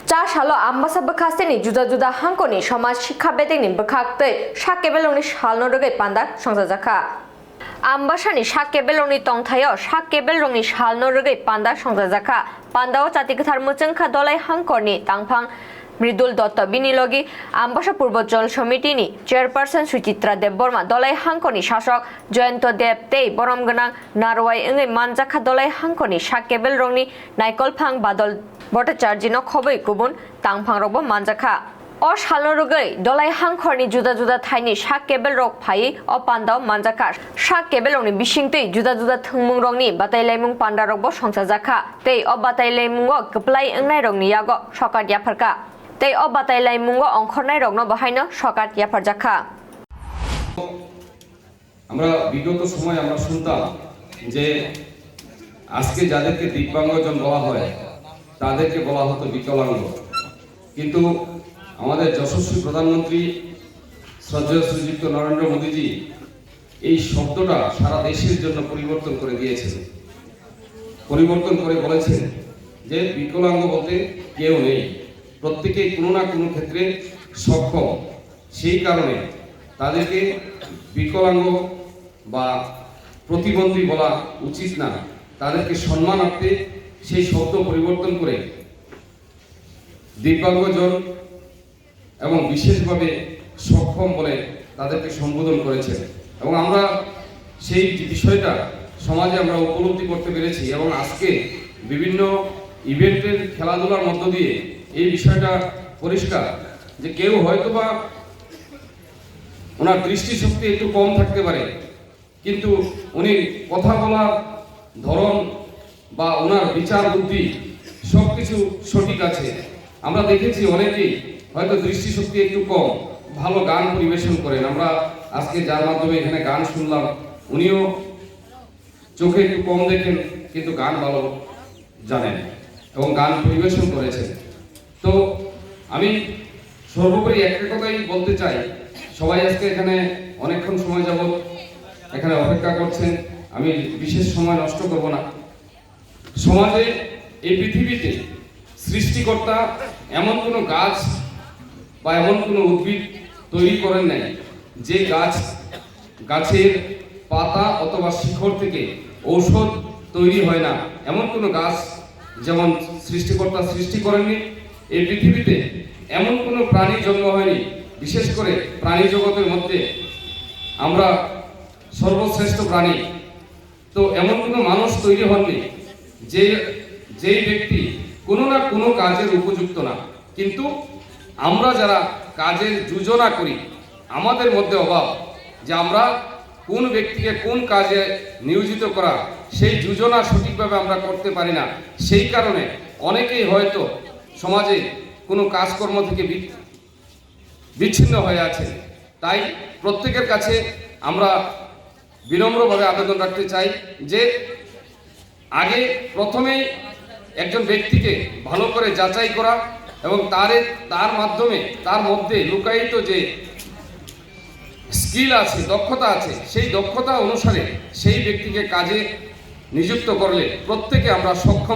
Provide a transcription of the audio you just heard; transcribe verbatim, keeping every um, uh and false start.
Cha salo Ambasa bwkhasteni juda juda hangkoni somaj sikha bedekni bwkhak tei sak kebelrokni salno rwgwi panda songchajakha. Ambasani sak kebelrokni tongthaio sak kebelrokni salno rwgwi panda songchajakha. Pandao chati kwthar mwchwngkha Dolai hangkorni tangphang Mridul Dotto, bini logi Ambasa Purbo Jol Somitini Chairperson Suchitra Debbarma, Dolai hangkorni sasok Jayanta Deb tei borom gwnang narwai wngwi manjakha Dolai hangkorni sak kebelrokni Naikolphang Badal Bhattacharjino khobwi kubun tangphangrokbo manjakha. O salno rwgwi Dolai hangkhorni juda juda thaini sak kebelrok phaiwi o pandao manjakha. Sak kebelrokni bisingtwi juda juda thwngmungrokni batailaimung pandarokbo songchajakha tei o batailaimungo kwplai wngnairokni yago sokat yapharkha tei o batailaimungo ongkhornairokno bo haino sokat yapharjakha. আমরা বিগত সময় আমরা শুনতাম যে আজকে যাদেরকে দিব্যাঙ্গজন বলা হয়, তাদেরকে বলা হতো বিকলাঙ্গ। কিন্তু আমাদের যশস্বী প্রধানমন্ত্রী শ্রদ্ধেয় শ্রীযুক্ত নরেন্দ্র মোদীজি এই শব্দটা সারা দেশের জন্য পরিবর্তন করে দিয়েছেন। পরিবর্তন করে বলেছেন যে বিকলাঙ্গ বলতে কেউ নেই, প্রত্যেকেই কোনো না কোনো ক্ষেত্রে সক্ষম। সেই কারণে তাদেরকে বিকলাঙ্গ বা প্রতিবন্ধী বলা উচিত না, তাদেরকে সম্মানার্থে সেই শব্দ পরিবর্তন করে দিব্যাঙ্গজন এবং বিশেষভাবে সক্ষম বলে তাদেরকে সম্বোধন করেছেন। এবং আমরা সেই যে বিষয়টা সমাজে আমরা উপলব্ধি করতে পেরেছি এবং আজকে বিভিন্ন ইভেন্টের খেলাধুলার মধ্য দিয়ে এই বিষয়টা পরিষ্কার যে কেউ হয়তো বা ওনার দৃষ্টিশক্তি একটু কম থাকতে পারে, কিন্তু উনি কথা বলার ধরন বা ওনার বিচার বুদ্ধি সব কিছু সঠিক আছে। আমরা দেখেছি অনেকেই হয়তো দৃষ্টিশক্তি একটু কম, ভালো গান পরিবেশন করেন। আমরা আজকে যার মাধ্যমে এখানে গান শুনলাম, উনিও চোখে একটু কম দেখেন, কিন্তু গান ভালো জানেন এবং গান পরিবেশন করেছেন। তো আমি সর্বোপরি একটা কথাই বলতে চাই, সবাই আজকে এখানে অনেকক্ষণ সময় যাবত এখানে অপেক্ষা করছেন, আমি বিশেষ সময় নষ্ট করব না। সমাজে, এই পৃথিবীতে সৃষ্টিকর্তা এমন কোনো গাছ বা এমন কোনো উদ্ভিদ তৈরি করেন নাই যে গাছ, গাছের পাতা অথবা শিকড় থেকে ঔষধ তৈরি হয় না। এমন কোনো গাছ যেমন সৃষ্টিকর্তা সৃষ্টি করেননি, এই পৃথিবীতে এমন কোনো প্রাণী জন্ম হয়নি, বিশেষ করে প্রাণী জগতের মধ্যে আমরা সর্বশ্রেষ্ঠ প্রাণী। তো এমন কোনো মানুষ তৈরি হননি যে, যেই ব্যক্তি কোনো না কোনো কাজের উপযুক্ত না। কিন্তু আমরা যারা কাজের যোজনা করি, আমাদের মধ্যে অভাব যে আমরা কোন ব্যক্তিকে কোন কাজে নিয়োজিত করা, সেই যোজনা সঠিকভাবে আমরা করতে পারি না। সেই কারণে অনেকেই হয়তো সমাজে কোনো কাজকর্ম থেকে বি-, বিচ্ছিন্ন হয়ে আছে। তাই প্রত্যেকের কাছে আমরা বিনম্রভাবে আবেদন রাখতে চাই যে আগে প্রথমেই একজন ব্যক্তিকে ভালো করে যাচাই করা এবং তারে, তার মাধ্যমে, তার মধ্যে লুকায়িত যে স্কিল আছে, দক্ষতা আছে, সেই দক্ষতা অনুসারে সেই ব্যক্তিকে কাজে নিযুক্ত করলে প্রত্যেকে আমরা সক্ষম